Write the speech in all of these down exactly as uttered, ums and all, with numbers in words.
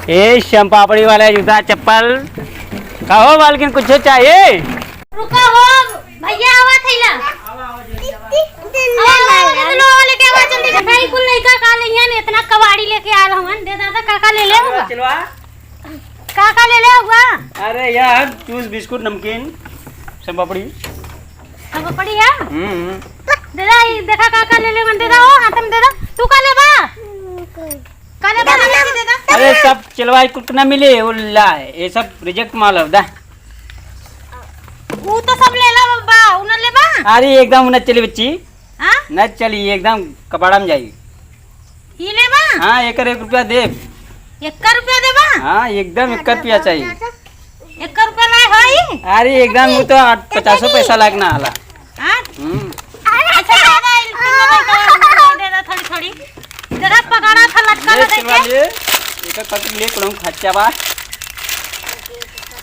ए, सोन पापड़ी वाला जूता चप्पल। का हो मालकिन, कुछ चाहिए? रुका हो, भैया आवा थैला। आवा, आवा, जल्दी आवा। आवा, आवा, आवा, लेके आवा, जल्दी। भाई, कुल लइका का लेइहन, इतना कबाड़ी लेके आयल हवन। दे दादा, का का ले ले हुआ? चलवा। का का ले ले हुआ? अरे यार, juice, बिस्कुट, नमकीन, सोन पापड़ी। सोन पापड़ी है? हम्म, हम्म। दे दा, ई देखा का का ले ले हवन, दे दा, ओ, हाथ में दे दा। तू का लेबा? का लेबा, हमें भी दे दा। अरे सब चलवा, कुछ ना मिले, वो ला, ये सब reject माल है, दा। ऊ तो सब लेला बब्बा, ऊ ना लेबा? अरे एकदम ना चली बच्ची। हाँ? ना चली, एकदम कबाड़ा में जाई। ई लेबा? हाँ, एकर एक रुपया देब। एक रुपया देबा? हाँ, एकदम एक रुपया चाहिए। एक रुपया ना होई? अरे एकदम, वो तो आठ, पचासो पैसा लाग ना आला। हाँ? हम्म। अच्छा, दे दे, इनके दे दे, दे दे, थोड़ी, थोड़ी। जरा पकड़ा था, लटका ले, ना देखे। चलवा ले, एक पकड़ ले, कुल खच्चा बा।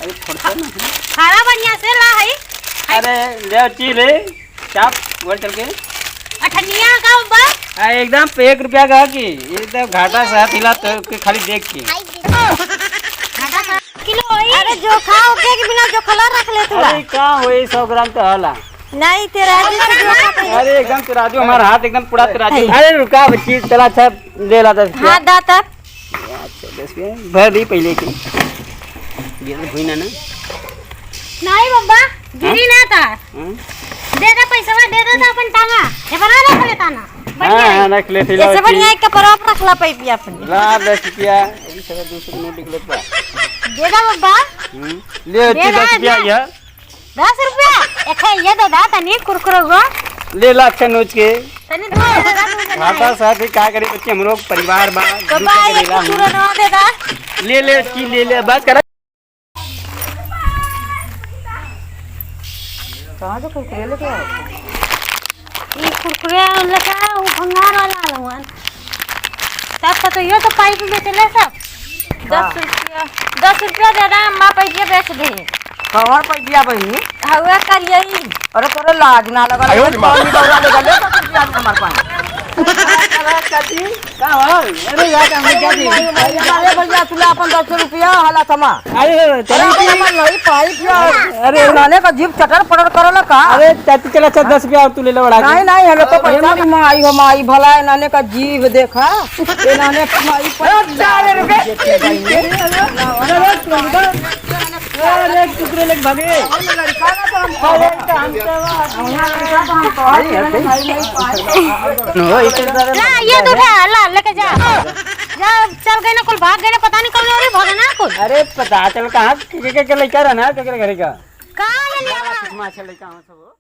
अरे, फोड़ता ना। खाना बढ़िया से ला है। अरे, ले, ची ले, चाप, घर चल के। अठनिया का बा? आ, एकदम एक रुपया का की, ये तो घाटा से हाथ हिला तो के खाली देख के। घाटा का किलो होई? अरे, जोखा होके के बिना जोखला रख ले तू। अरे, का होई, सौ ग्राम तो होला। नहीं, तेरा आदमी से धोखा कर। अरे, एकदम तेरा आदमी, हमारा हाथ एकदम पूरा तेरा आदमी। है। अरे, रुका बच्ची, चला, अच्छा, ले ला दस रुपया। हाँ, दा तब। अच्छा, दस रुपया। भर दी पहले की। ये तो भुई ना ना। नहीं बब्बा, गिरी ना था। हाँ? दे दे पैसवा, दे दे तो अपन टांगा। ये बना रख ले ताना। बढ़िया हाँ, है। हाँ, रख ले, फिर ऐसे बढ़िया एक कपड़ा पर रख ला पैपिया अपनी। ला, दस रुपया। अभी सवा दो सौ नोट निकलत बा। दे दे बब्बा। हम्म, ले, दे दस रुपया दे। ये। दस रुपया? एखे, ये दे दा, तनी कुरकुरे गो। ले ला, अच्छा नोच के। तनी दो दे दा, दो दे दा। भाषा साथ ही का करी बच्चे, हम लोग परिवार बा, तो दुख बा, के ये लेला हम। कुरकुरे ना दे दा। ले ले, की ले ले, बात करा। कहाँ से कुरकुरे लेके आओ? ई कुरकुरे लेके आओ, वो भंगार वाला आलू हन। तब तो, तो यो तो पाइप बेचले सब। हाँ। दस रुपया, दस रुपया दे रहा है, अम्मा पाइपिया बेच दे। कौन पाइपिया बहिनी? हवा करियई। अरे तोरे लाज ना लगल। आयो रे माँ। पानी दौड़ा ले गले तो कुछ याद हमार पानी। अरे चाची, का हो? अरे यार, हम क्या जी? अरे भैया, तू ले अपन दस रुपया हला थमा। अरे, अरे, चलो। अरे, हमार नहीं पाइप यार। अरे, नाने का जीभ चटर पटर करला का? अरे, चाची, चला, अच्छा, दस रुपया और तू ले ले, बढ़ा के। नहीं, नहीं, हमें तो अरे, पैसा नहीं, माई हो, माई, भला है, नाने का जीभ देखा। ये नाने का माई पर अरे, चार रुपए। अरे, कुकरे लेके भागे। अरे, काम तो हम तो ला, ये तो उठा, ला, लेके जा। जा, चल गए ना, कुल भाग गए ना, पता नहीं कौन और भागा ना कुल। अरे, पता चल कहाँ, के, के, के लइका रहना, के, के घरे का? कहाँ ले लिया? चश्मा अच्छा लइका हो सब।